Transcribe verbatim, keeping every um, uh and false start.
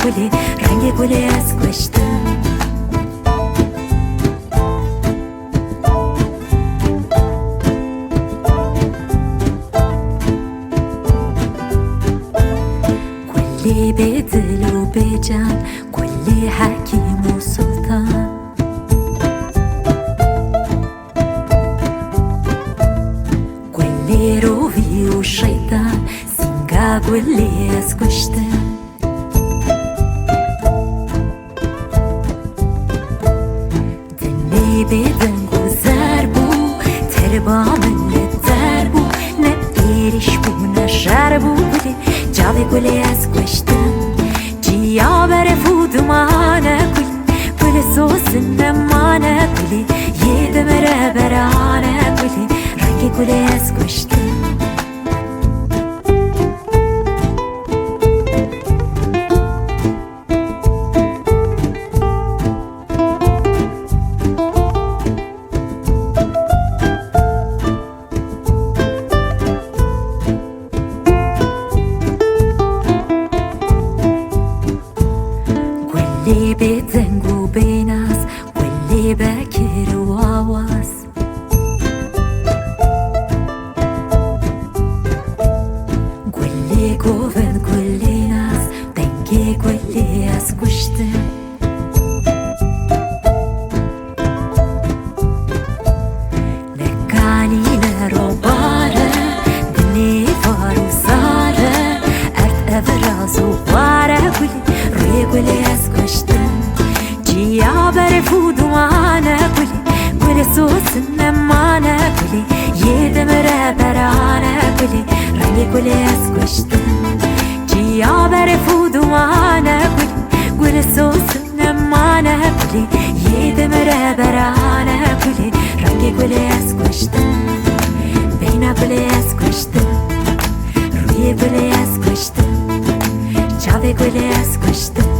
Rengê gulê ez kuştim. Gulê bê dil û bê can, gulê hekîm û sultan. Gulê rovî û şeytan, sînga gulê ez kuştim. Dinê bêdeng û zer bû, terba min li der bû, ne êrîş bû, ne şer bû gulê, çavê gulê ez kuştim. Ciya berf û dumane gulê, gulê sosin nemane gulê, yê demire berane gulê, rengê gulê ez kuştim. Gulê bêdeng û bênaz, gulê bekir û awaz. Gulê govend, gulê naz, dengê gulê ez kuştim. Lekanî li robare, dinê far û sare, erd ev raz û xware gulê, rûyê gulê ez kuştim. Ciya berf û dumane gulê, gulê sosin nemane gulê, yê demire berane gulê, rengê gulê ez kuştim. Ciya berf û dumane gulê, gulê sosin nemane gulê, yê demire berane gulê, rengê gulê ez kuştim. Beyna gulê ez kuştim. Rûyê gulê ez kuştim. Çavê gulê ez kuştim.